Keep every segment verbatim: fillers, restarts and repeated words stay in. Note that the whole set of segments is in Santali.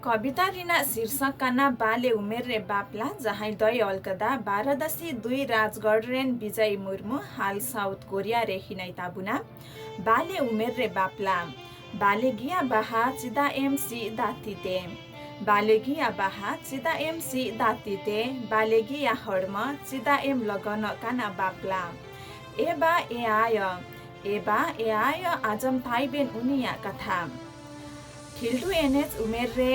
ᱠᱚᱵᱤᱛᱟ ᱨᱮᱱᱟᱜ ᱥᱤᱨᱥᱟᱠ ᱠᱟᱱᱟ ᱵᱟᱞᱮ ᱩᱢᱮᱨ ᱨᱮ ᱵᱟᱯᱞᱟ, ᱡᱟᱦᱟᱸᱭ ᱫᱚᱭ ᱚᱞ ᱠᱟᱫᱟ ᱵᱟᱨᱟᱫᱟᱥᱤ ᱫᱩᱭ ᱨᱟᱡᱽᱜᱚᱲ ᱨᱮᱱ ᱵᱤᱡᱚᱭ ᱢᱩᱨᱢᱩ, ᱦᱟᱞ ᱥᱟᱣᱩᱛᱷ ᱠᱳᱨᱤᱭᱟ ᱨᱮ ᱦᱤᱱᱟᱭ ᱛᱟᱵᱚᱱᱟ᱾ ᱵᱟᱞᱮ ᱩᱢᱮᱨ ᱨᱮ ᱵᱟᱯᱞᱟ᱾ ᱵᱟᱞᱮ ᱜᱮᱭᱟ ᱵᱟᱦᱟ, ᱪᱮᱫᱟᱜ ᱮᱢ ᱥᱤᱫ ᱫᱟᱹᱛᱤ ᱛᱮ? ᱵᱟᱞᱮ ᱜᱮᱭᱟ ᱵᱟᱦᱟ, ᱪᱮᱫᱟᱜ ᱮᱢ ᱥᱤᱫ ᱫᱟᱹᱛᱤ ᱛᱮ? ᱵᱟᱞᱮ ᱜᱮᱭᱟ ᱦᱚᱲᱢᱚ, ᱪᱮᱫᱟᱜ ᱮᱢ ᱞᱚᱜᱚᱱᱚᱜ ᱠᱟᱱᱟ ᱵᱟᱯᱞᱟ? ᱮ ᱵᱟ, ᱮ ᱟᱭᱳ, ᱮ ᱵᱟ, ᱮ ᱟᱭᱳ, ᱟᱸᱡᱚᱢ ᱛᱟᱭ ᱵᱮᱱ ᱩᱱᱤᱭᱟᱜ ᱠᱟᱛᱷᱟ᱾ ᱠᱷᱤᱞᱰᱩ ᱮᱱᱮᱡ ᱩᱢᱮᱨ ᱨᱮ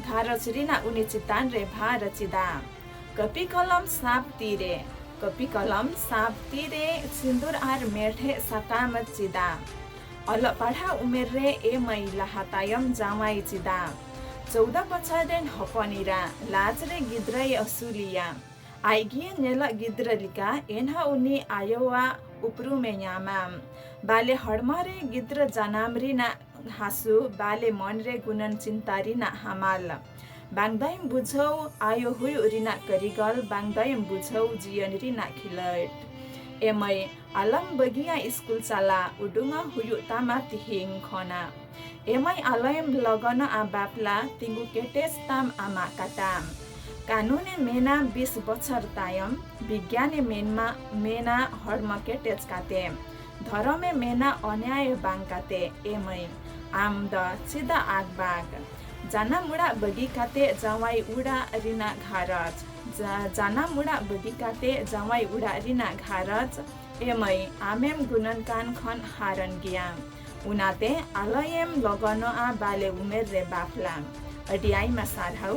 ᱜᱷᱟᱨᱚᱸᱡᱽ ᱨᱮᱱᱟᱜ ᱩᱱᱤ ᱪᱮᱛᱟᱱ ᱨᱮ ᱵᱷᱟᱨ ᱪᱮᱫᱟᱜ? ᱠᱟᱹᱯᱤ ᱠᱚᱞᱚᱢ ᱥᱟᱵ ᱛᱤᱨᱮ, ᱠᱟᱹᱯᱤ ᱠᱚᱞᱚᱢ ᱥᱟᱵ ᱛᱤᱨᱮ, ᱥᱤᱸᱫᱩᱨ ᱟᱨ ᱢᱮᱲᱦᱮᱫ ᱥᱟᱠᱟᱢ ᱪᱮᱫᱟᱜ? ᱚᱞᱚᱜ ᱯᱟᱲᱦᱟᱣ ᱩᱢᱮᱨ ᱨᱮ ᱮ ᱢᱟᱹᱭ ᱞᱟᱦᱟ ᱛᱟᱭᱚᱢ ᱡᱟᱶᱟᱭ ᱪᱮᱫᱟᱜ? ᱪᱳᱣᱫᱟ ᱵᱚᱪᱷᱚᱨ ᱨᱮᱱ ᱦᱚᱯᱚᱱ ᱮᱨᱟ ᱞᱟᱡ ᱨᱮ ᱜᱤᱫᱽᱨᱟᱹᱭ ᱟᱹᱥᱩᱞᱮᱭᱟ᱾ ᱟᱡ ᱜᱮ ᱧᱮᱞᱚᱜ ᱜᱤᱫᱽᱨᱟᱹ ᱞᱮᱠᱟ, ᱮᱱᱦᱚᱸ ᱩᱱᱤ ᱟᱭᱳᱣᱟᱜ ᱩᱯᱨᱩᱢᱮ ᱧᱟᱢᱟ᱾ ᱵᱟᱞᱮ ᱦᱚᱲᱢᱚ ᱨᱮ ᱜᱤᱫᱽᱨᱟᱹ ᱡᱟᱱᱟᱢ ᱨᱮᱱᱟᱜ ᱦᱟᱹᱥᱩ, ᱵᱟᱞᱮ ᱢᱚᱱ ᱨᱮ ᱜᱩᱱᱟᱹᱱ ᱪᱤᱱᱛᱟ ᱨᱮᱱᱟᱜ ᱦᱟᱢᱟᱞ᱾ ᱵᱟᱝ ᱫᱚᱭᱮᱢ ᱵᱩᱡᱷᱟᱹᱣ ᱟᱭᱳ ᱦᱩᱭᱩᱜ ᱨᱮᱱᱟᱜ ᱠᱟᱹᱨᱤᱜᱚᱞ, ᱵᱟᱝ ᱫᱚᱭᱮᱢ ᱵᱩᱡᱷᱟᱹᱣ ᱡᱤᱭᱚᱱ ᱨᱮᱱᱟᱜ ᱠᱷᱮᱞᱳᱰ᱾ ᱮ ᱢᱟᱹᱭ, ᱟᱞᱚᱢ ᱵᱟᱹᱜᱤᱭᱟ ᱤᱥᱠᱩᱞ ᱪᱟᱞᱟᱜ, ᱩᱰᱩᱝᱚᱜ ᱦᱩᱭᱩᱜ ᱛᱟᱢᱟ ᱛᱤᱦᱤᱧ ᱠᱷᱚᱱᱟᱜ᱾ ᱮ ᱢᱟᱹᱭ, ᱟᱞᱚᱭᱮᱢ ᱞᱚᱜᱚᱱᱚᱜᱼᱟ ᱵᱟᱯᱞᱟ, ᱛᱤᱸᱜᱩ ᱠᱮᱴᱮᱡ ᱛᱟᱢ ᱟᱢᱟᱜ ᱠᱟᱴᱟ᱾ ᱠᱟᱹᱱᱩᱱᱮ ᱢᱮᱱᱟ ᱵᱤᱥ ᱵᱚᱪᱷᱚᱨ ᱛᱟᱭᱚᱢ, ᱵᱤᱜᱽᱜᱟᱱᱮ ᱢᱮᱱᱢᱟ, ᱢᱮᱱᱟ ᱦᱚᱲᱢᱚ ᱠᱮᱴᱮᱡ ᱠᱟᱛᱮ᱾ ᱫᱷᱚᱨᱚᱢᱮ ᱢᱮᱱᱟ ᱚᱱᱭᱟᱭ ᱵᱟᱝ ᱠᱟᱛᱮ᱾ ᱮ ᱢᱟᱹᱭ, ᱟᱢ ᱫᱚ ᱪᱮᱫᱟᱜ ᱟᱠᱵᱟᱠ? ᱡᱟᱱᱟᱢ ᱚᱲᱟᱜ ᱵᱟᱹᱜᱤ ᱠᱟᱛᱮ ᱡᱟᱶᱟᱭ ᱚᱲᱟᱜ ᱨᱮᱱᱟᱜ ᱜᱷᱟᱨᱚᱸᱡᱽ᱾ ᱡᱟ-, ᱡᱟᱱᱟᱢ ᱚᱲᱟᱜ ᱵᱟᱹᱜᱤ ᱠᱟᱛᱮ ᱡᱟᱶᱟᱭ ᱚᱲᱟᱜ ᱨᱮᱱᱟᱜ ᱜᱷᱟᱨᱚᱸᱡᱽ᱾ ᱮ ᱢᱟᱹᱭ, ᱟᱢᱮᱢ ᱜᱩᱱᱟᱹᱱ ᱠᱟᱱ ᱠᱷᱚᱱ ᱦᱟᱨᱚᱱ ᱜᱮᱭᱟᱢ᱾ ᱚᱱᱟᱛᱮ ᱟᱞᱚᱭᱮᱢ ᱞᱚᱜᱚᱱᱚᱜᱼᱟ ᱵᱟᱞᱮ ᱩᱢᱮᱨ ᱨᱮ ᱵᱟᱯᱞᱟ᱾ ᱟᱹᱰᱤ ᱟᱭᱢᱟ ᱥᱟᱨᱦᱟᱣ᱾